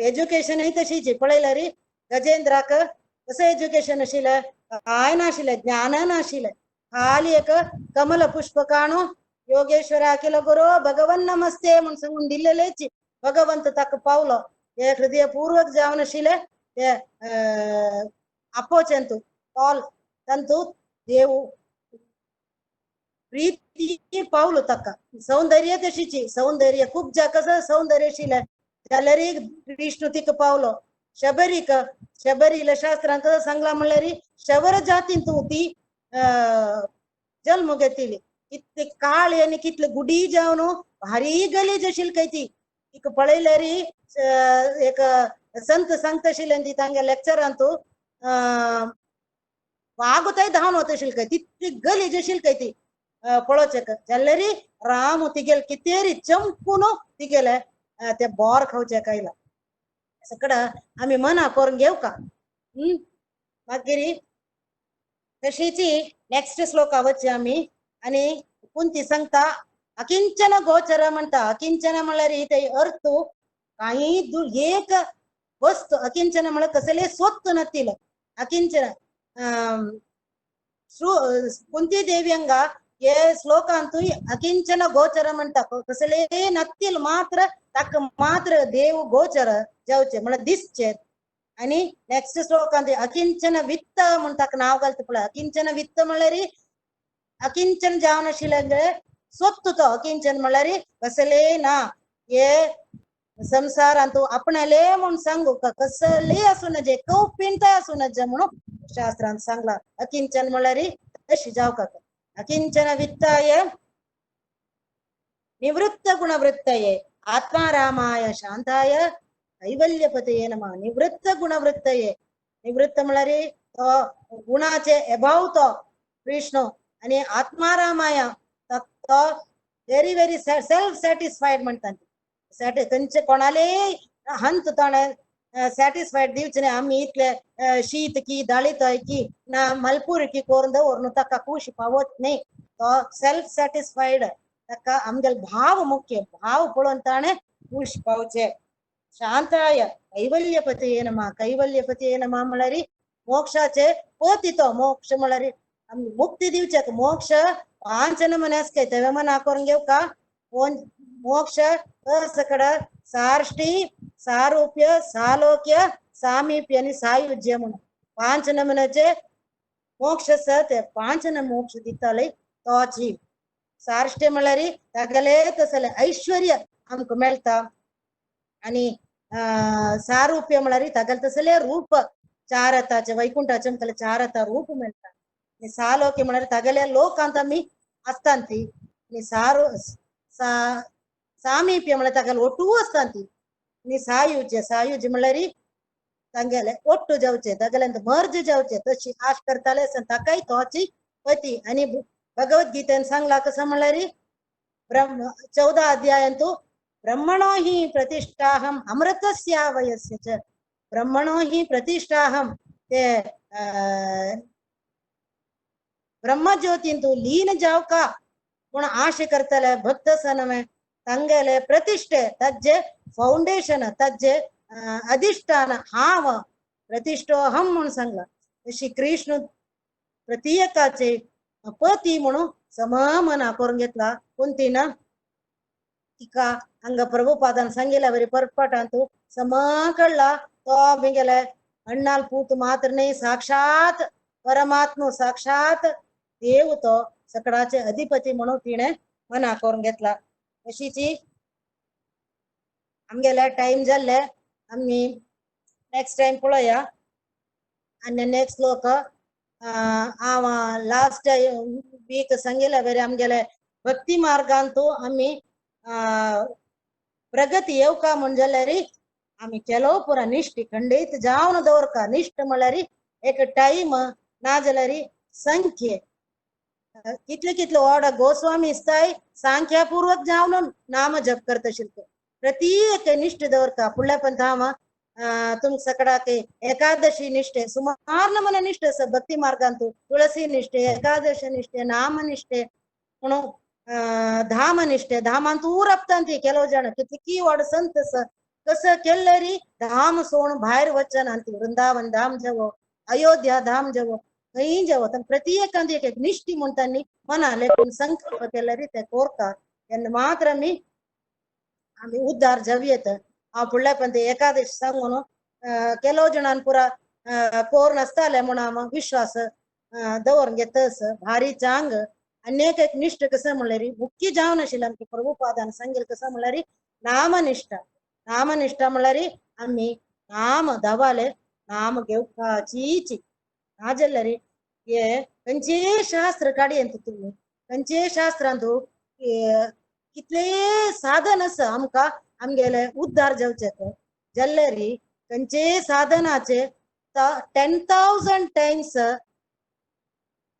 एज्युकेशनूय तशीच पळयल्यार गजेंद्राक कसं एज्युकेशन आशिल्लें कांय नाशिल्लें ज्ञान नाशिल्लें खाली एक कमल पुष्प काणू योगेश्वर अखिल गुरो भगवन नमस्ते म्हूण सांगून दिल्लेलेच भगवंत ताका पावलो. हे हृदयपूर्वक जावन आशिल्लें ते आपोवचें कॉल तांतू देव प्रीती पावलो ताका. सौंदर्य तशीची सौंदर्य खूब जा कसं सौंदर्य आशिल्लें जाल्यार विष्णु तिका पावलो. शबरीक शबरीला शास्त्रांत कसं सांगला म्हणल्यार शबर जातींत ती जल्म घेतली. कितले काळी आनी कितले गुडी जावन भारी गलीज आशिल्ली खंय ती. तिका पळयल्यार एक संत सांगता आशिल्लें ती तांगे लेक्चरांत वागूतय धांवन वता आशिल्ली खंय तितली गलीज आशिल्ली खंय ती. पळोवचें जाल्यार राम तिगेल कितेरी चमकून तिगेले ते बोर खावचे कायला सगळं आमी मना करून घेऊ का. मागीर तशीची नेक्स्ट श्लोक वचचे आमी. आनी कुंती सांगता अकिंचन गोचर म्हणटा. अकिंचन म्हणल्यार ते अर्थ काही एक वस्तू अकिंचन म्हळ्यार कसले स्वत्व नतील. अकिंचन कुंती देवी हंगा हे श्लोकांतूय अकिंचन गोचर म्हणटा. कसले नतील मात्र ताका मात्र देव गोचर जावचे म्हळ्यार दिसचे. आनी नेक्स्ट श्लोकांत अकिंचन वित्त म्हण ताका नांव घालता पळय. अकिंचन वित्त म्हणल्यार अकिंचन जावन आशिल्लें स्वत्व तो. अकिंचन म्हणल्यार कसले ना हे संसारांत आपणाले म्हूण सांगू कसले आसूं नजे कौपिंत आसूं नजे म्हणून शास्त्रांत सांगला. अकिंचन म्हणल्यार तशी जावका. अकिंचन वित्ताय निवृत्त गुणवृत्तये आत्मारामाय शांताय कैवल्यपतये नमः. निवृत्त गुणवृत्तये निवृत्त म्हणल्यार तो गुणाचे एबाव तो विष्णु. आनी आत्मारामाय तो व्हेरी व्हेरी सेल्फ सॅटिस्फायड म्हणटात. खंयचे कोणाले हंत ताणें सॅटिस्फायड दिवचे न्ही. आमी इतले शीत की दाळीतय की ना मलपूर की करून दवरून ताका खूश पावत न्ही. तो सेल्फ सॅटिस्फायड ताका आमगेलो भाव मुख्य भाव पळोवन ताणें खूश पावचे. शांताय कैवल्यपतये नमः. कैवल्यपतये नमः म्हणल्यार मोक्षाचे पती तो. मोक्ष म्हणल्यार आमी मुक्ती दिवचे. मोक्ष पांच नमूने आसता तेवे मना करून घेवका मोक्ष सकड सार्ष्टी सारूप्य सालोक्य सामीप्य आनी सायुज्य म्हणून पांच नमुन्याचे मोक्ष आसा. ते पांच मोक्ष दिताले तोची. सार्ष्टी म्हणल्यार तागेले तसले ऐश्वर्य आमकां मेळटा. आनी सारूप्य म्हणल्यार तागेले तसले रूप चारताचे वैकुंठाचे आमकां चारता रूप मेळटा. आनी सालोक्य म्हणल्यार तागेले लोकांत आमी आसता ती. आनी सामीप्य म्हणल्यार तागेले ಒಟ್ಟು आसता ती. आनी सायुज्य सायुज्य म्हणल्यार तांगेले ಒಟ್ಟು जावचे तागेले मर्ज जावचे तशी आश करताले ताकाय तोची पती. आनी भगवद्गीतेन सांगला कसं म्हणल्यार ब्रह्म 14 अध्यायांतु ब्रह्मणो हि प्रतिष्ठाहम अमृतस्यावयस्य च. ब्रह्मणो हि प्रतिष्ठाहम ते ब्रह्मज्योतींतु लीन जावका कोण आशे करतले भक्त सनमे तांगेले प्रतिष्ठे तज्जे फाउंडेशन तज्जे अधिष्ठान हांव प्रतिष्ठोहम म्हणून सांगला. तशी कृष्ण प्रतीयकाचे पती म्हणून सममना करून घेतला. कुंतीन तिका हांगा प्रभुपादान सांगिल्ल्या बरी परपाटांतू समा कळला तो आमी अण्णाल पूत मात्र न्ही साक्षात परमात्मा साक्षात देव तो सकडाचे अधिपती म्हणून तिणे मना करून घेतला. अशीची आमगेले टायम जाल्ले. आमी नेक्स्ट टायम पळोवया. आनी नेक्स्ट लोक हांव लास्ट वीक सांगिल्ल्या बरी आमगेले भक्ती मार्गांतू आमी प्रगती येवका म्हण जाल्यार आमी केलो पुरा निश्ठ खंडीत जावन दवरका. निश्ठ म्हणल्यार एक टायम ना जाल्यार संख्ये कितले कितले ओड गोस्वामी इस्ताय सांख्यापूर्वक जावन नाम जप करता शिल्प प्रत्येक निश्ठ दवरका. फुडल्या पण हांव तुमक सकडाक एकादशी निष्ठे सुमार नमूने निष्ठे आसा भक्ती मार्गांतू. तुळसी निष्ठे एकादशी निष्ठे नाम निष्ठे म्हणून धाम निष्ठे धामांत उरपतांती ಕೆಲವು ಜನ कितकी वाड संत कसं केल्ले री धाम सोड भायर वचन आनी वृंदावन धाम जावो अयोध्या धाम जावो खंय जावो प्रत्येकांत एक एक निष्ठी म्हणटा न्ही मना लेखून संकल्प केले री ते कोरता तेन्ना मात्र आमी आमी उद्धार जावयेत. हांव फुडल्या पण ते एकादशी सांगून ಕೆಲವು जणान पुरा कोर नासताले म्हणून हांव विश्वास दवरून घेतस भारी चांग. अनेक एक निष्ठ कसं म्हणल्यार मुख्य जावन आशिल्लें आमचे प्रभुपादान सांगिल्लें कसं म्हणल्यार नामनिष्ठा. नामनिष्ठा म्हणल्यार आमी नाम दवाले नाम घेवपाचीच ना जाल्यार हे खंयचेय शास्त्र काडयेंत तुमी खंयचेय शास्त्रांतू कितलेय साधन आसा आमकां आमगेले उद्धार जावचे जाल्यार खंयचेय साधनाचे 10,000 टायम्स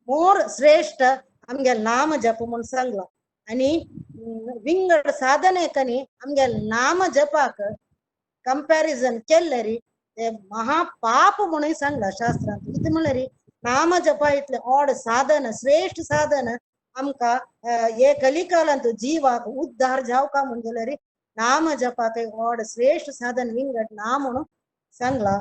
मोर श्रेष्ठ आमगे नाम जप म्हूण सांगला. आनी विंगड साधने कनी आमगे नाम जपाक कंपॅरिजन केल्ले री ते महापाप म्हणून सांगला शास्त्रांत. कितें म्हणल्यार नाम जपा इतलें ऑड साधन, श्रेष्ठ साधन आमकां हे कलिकालांत जिवाक उद्धार जावका म्हूण जाल्यार नाम जपाक ऑड श्रेष्ठ साधन विंगड ना म्हणून सांगला.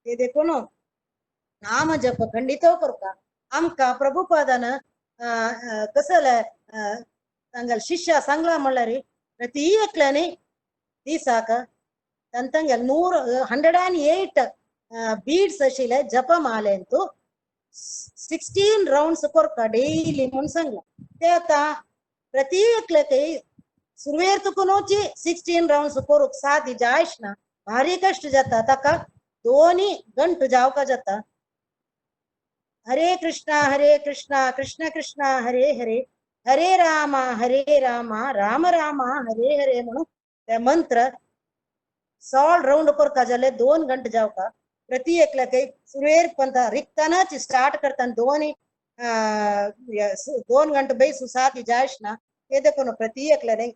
ते देखून नाम जप खंडित करता. आमकां प्रभुपादान कसले तांगेले शिष्या सांगला म्हणल्यार प्रती एकल्यानी दिसाक तांगेले 108 बीड्स आशिल्ले जपमालेंतू 16 राउंड्स करता डेली म्हूण सांगला. ते आतां प्रती एकल्याक सुरवेर तुका 16 राउंड्स करूंक सादी जायच ना, भारी कश्ट जाता, ताका 2 गंटो जावका जाता. हरे कृष्णा हरे कृष्णा कृष्ण कृष्ण हरे हरे हरे राम हरे राम राम राम हरे हरे म्हणून ते मंत्र 16 राउंड करता जाल्यार 2 घंटे जावका. प्रति एकल्याक सुरवेर पंता रिक्तानाच स्टार्ट करताना 2 घंटे बैसू सादी जायच ना. ते देखून प्रति एकल्याने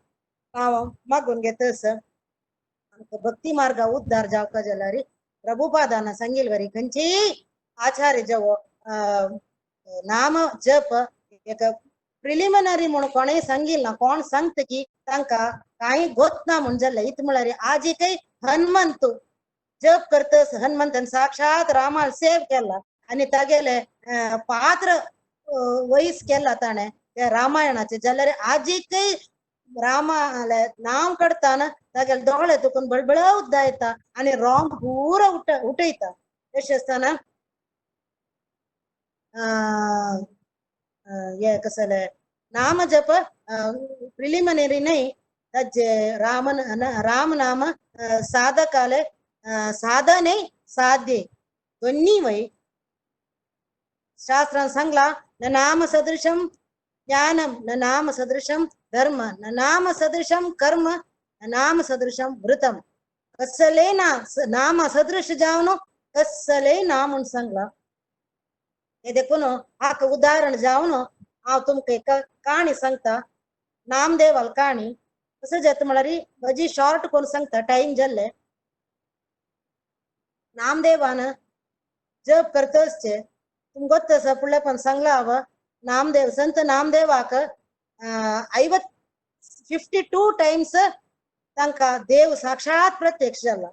हांव मागून घेतस आमकां भक्ती मार्गा उद्धार जावका जाल्यार प्रभुपादान सांगिल्ले वरी खंयचीय आचार्य जवो नाम जप एक प्रिलिमिनरी म्हणून कोणेय सांगिल्ल ना. कोण सांगता की तांकां कांय गोत ना म्हूण जालें. इत म्हळ्यार आजिकय हनुमंत जप करतस हनुमंतान साक्षात रामाल सेव केला आनी तागेले पात्र वयस केला ताणें त्या रामायणाचे. जाल्यार आजिकय रामाले नांव काडटाना तागेले दोळे तुकून बळबळत जायता आनी रोम पुरो उठयता. तशें आसतना हे कसले नाम जप प्रिलिमिनरी न्हय, ताजे राम राम नाम साधकाले साधने साध्य दोन्ही वय. शास्त्रान सांगला न नाम सदृशम ज्ञानम न नाम सदृशम धर्म न नाम सदृशम कर्म न नाम सदृशम वृतम. कसले ना नाम सदृश जावन कसले ना म्हूण सांगला. हे देखून हाका उदाहरण जावन हांव तुमकां एक काणी सांगता, नामदेवाल काणी. कसं जाता म्हळ्यार म्हजी शॉर्ट करून सांगता, टायम जाल्ले. नामदेवान जप करतसचे तुमकां गोत्त आसा, फुडल्या पण सांगला हांव. नामदेव संत नामदेवाक 52 टायम्स तांकां देव साक्षात प्रत्यक्ष जाला.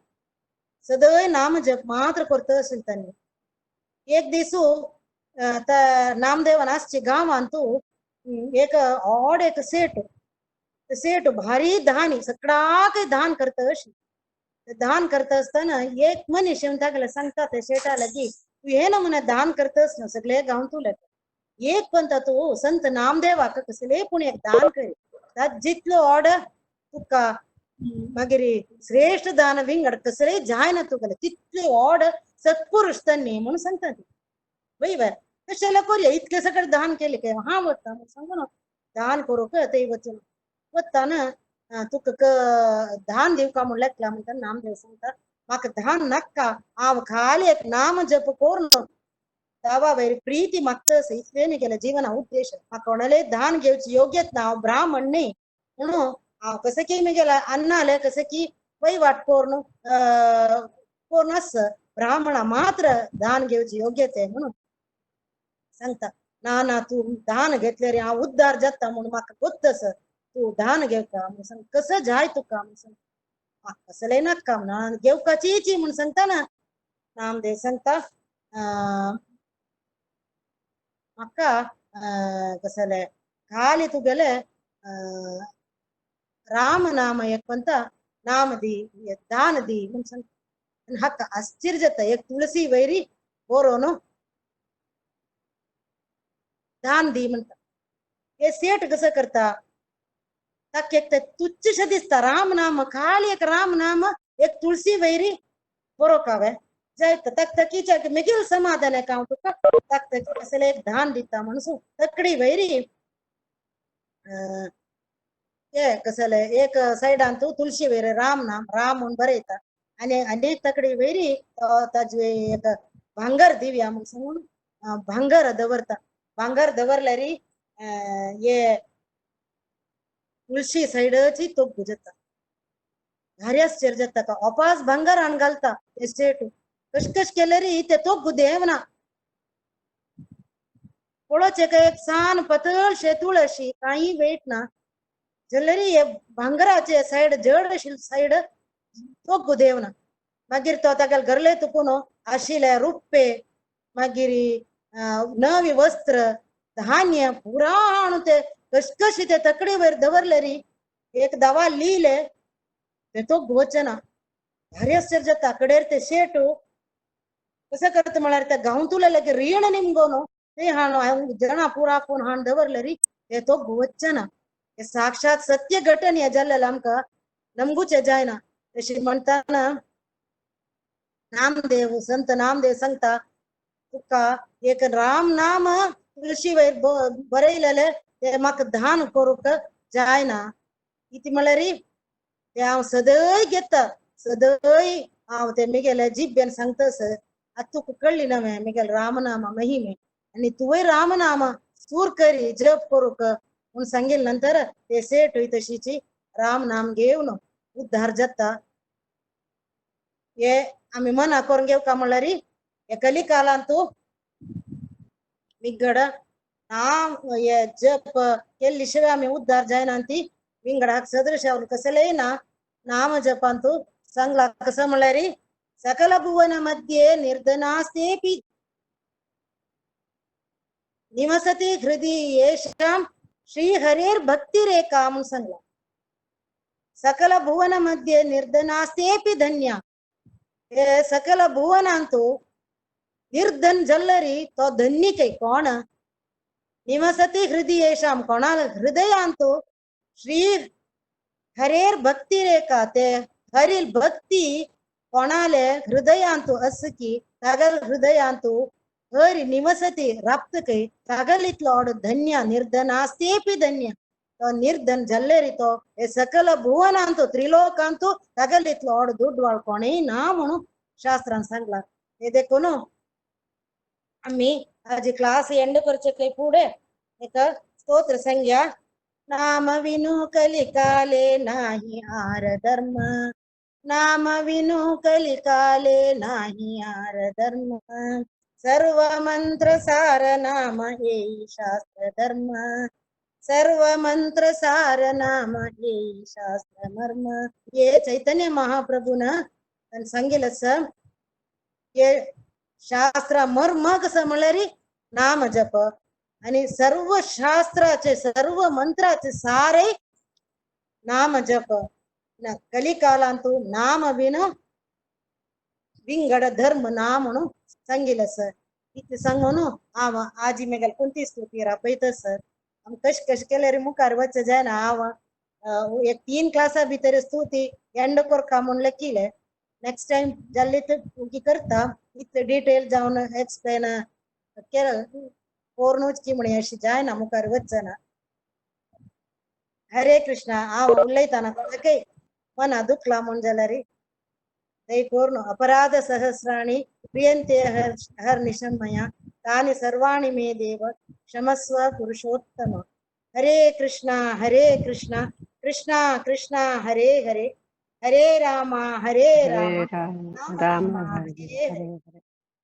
सदय नाम जप मात्र करता आशिल्ले तांणी. एक दिसू नामदेवान आसचे गांवांत एक ऑड एक सेठ, सेठ भारी धानी, सगळ्याक दान करता अशी. दान करता आसतना एक मनीस येवन तागेले सांगता ते शेटा लागी, तूं हे नमुने दान करतस न्हू सगळे गांवांतूले, एक पण तूं संत नामदेवाक कसले पूण एक दान कर, जितलो ऑर्डर तुका मागीर श्रेष्ठ दान विंगड कसले जायना तुगेले तितले ऑर्डर सत्पुरुष तांणी म्हणून सांगता ती. वय तशें जाल्यार करुया, इतलें सगळें दान केलें काय हांव वता म्हणून सांगू दान करूंक थंय वचून वतना तुका दान दिवका म्हूण लेखला म्हणटा. नामदेव सांगता म्हाका दान नाका, हांव खाली एक नाम जप करून दावा वयर प्रीती मागता इतलें न्ही केलें जिवना उद्देश. म्हाका कोणाले दान घेवची योग्यत ना, हांव ब्राह्मण न्ही म्हणून हांव कसं की म्हगेल्या अन्नाले कसं की वहिवाट करून करून आस, ब्राह्मणा मात्र दान घेवची योग्यते म्हणून सांगता. ना ना तूं दान घेतले रे हांव उद्धार जाता म्हणून म्हाका गोत्त आसा, तूं दान घेवका म्हणून सांग. कसं जाय तुका म्हणून सांग. म्हाका कसलें नाका म्हणून घेवकाचीची म्हूण सांगता ना. नामदेव सांगता म्हाका कसलें खाली तुगेले राम नाम एक म्हणता नाम दी दान दी म्हणून सांगता. हाका आश्चर्य जाता, एक तुळसी वैरी बरोवन दान दी म्हणता. हे सेठ कसं करता, ताका एक ते तुच्छ दिसता राम नाम, खाली एक राम नाम एक तुळसी वैरी बरोवंक हांवें जायत तकतकीच्या मिगेल समाधान एक हांव तुका तकतकी कसलें एक दान दिता म्हणून तकडी वैरी हे कसले एक सायडान तूं तुळशी वैरी राम नाम राम म्हूण बरयता आनी आनी तकडी वैरी ताजे एक भांगर दिवया म्हूण सांगून भांगर दवरता. भांगर दवरल्यार हे तुळशी सायडची तोग्गू जाता, भारी आश्चर्य जाता का अपास भांगर हाण घालता ते शेट कश कश केलेरी ते तोग्गू देवना. पळोवचें काय एक सान पतळशे तुळशी कांय वेट ना जाल्यार हे भांगराचे सायड जड आशिल्ले सायड तोग्गू देवना. मागीर तो तागेले घरले तुकून आशिल्ले रुप्पे मागीर नवी वस्त्र धान्य पुरा हाणून ते कशकशी ते तकडी वयर दवरले री एक दवा लिहिले ते तोग्गू वचना. भारी आश्चर्य जाता. कडेर ते शेटू कसं करता म्हळ्यार त्या गांवतुले लगे रीण निमगोन ते हाणून जणां पुरा आपूण हाण दवरले री ते तोग्गू वचना. हे साक्षात सत्य घटन हे जाल्लें आमकां नमगूचे जायना. तशी म्हणटाना नामदेव संत नामदेव सांगता तुका एक राम नाम तुळशी वयर बरयलेले ते म्हाका दान करूंक जायना. इती म्हळ्यार ते हांव सदय घेता, सदय हांव ते मिगेले जिब्यान सांगता सर आतां तुका कळ्ळी ना मिगेले रामनाम महिमे आनी तुवय रामनाम सूर करी जप करूंक म्हूण सांगिल्ले नंतर ते सेठ तशीची राम नाम घेवन उद्धार जाता. हे आमी मना करून घेवका म्हणल्यार हे कलिकालांत तूं विंगड नाम हे जप केल्ली शिवाय आमी उद्धार जायना. ती विंगडाक सदृश कसलेय ना नाम जपांतू सांगला कसं म्हणल्यार सकल भुवन मध्ये निर्धनास्तेपि निवसति हृदि येषां श्रीहरेर भक्तिरेका म्हणून सांगला. सकल भुवन मध्ये निर्धनास्तेपि धन्य, हे सकल भुवनांतू निर्धन जल्लरी तो धन्य कै कोण निवसति हृदि येषां कोणा हृदयांतू श्री हरेर भक्तिरेका ते हरील भक्ती कोणाले हृदयांतू असकी तागल हृदयांतू हरी निवसती राप्त कै तागल इतलो ऑड धन्य निर्धनास्तेपि धन्य तो निर्धन जल्लेरी तो हे सकल भुवनांतू त्रिलोकांतू तागल इतलो ऑड दुडवाळ कोणेय ना म्हणून शास्त्रान सांगला. हे देखून आमी आजी क्लास एंड करचे कै फुडें एक स्तोत्र संज्ञा. नाम विनु कलिकाले नाही आर धर्म, नाम विनु कलिकाले नाही आर धर्म, सर्व मंत्र सार नाम हे शास्त्र धर्म, सर्व मंत्र सार नाम हे शास्त्र मर्म. हे चैतन्य महाप्रभून सांगितलं सर हे शास्त्र मर्म कसं म्हणल्यार नाम जप आणि सर्व शास्त्राचे सर्व मंत्राचे सारे नाम जप. कलिकालांतू नाम विन विंगड धर्म ना म्हणून सांगितलं सर. इतलें सांगून हांव आजी मेगेल कोणती स्तुती राबयता सर. आम कश कश केल्यार मुखार वच जायना. हांव एक 3 क्लासा भितर स्तुती एंड करका म्हूण लेखिलें. नेक्स्ट टायम जाल्ले ते करता इतले डिटेल जावन एक्सप्लेन केलं कोर्नूच की म्हण अशी जायना मुखार वचना. हरे कृष्णा. हांव उलयतना कोणाकय मना दुखला म्हूण जाल्यार दय कोर्न अपराध सहस्राणि क्रियन्ते हर्निशं मया तानि सर्वाणि मे देव क्षमस्व पुरुषोत्तम. हरे कृष्णा हरे कृष्णा कृष्णा कृष्णा हरे हरे, हरे राम हरे हरे राम राम राम राम राम हरे हरे हरे हरे. हरे.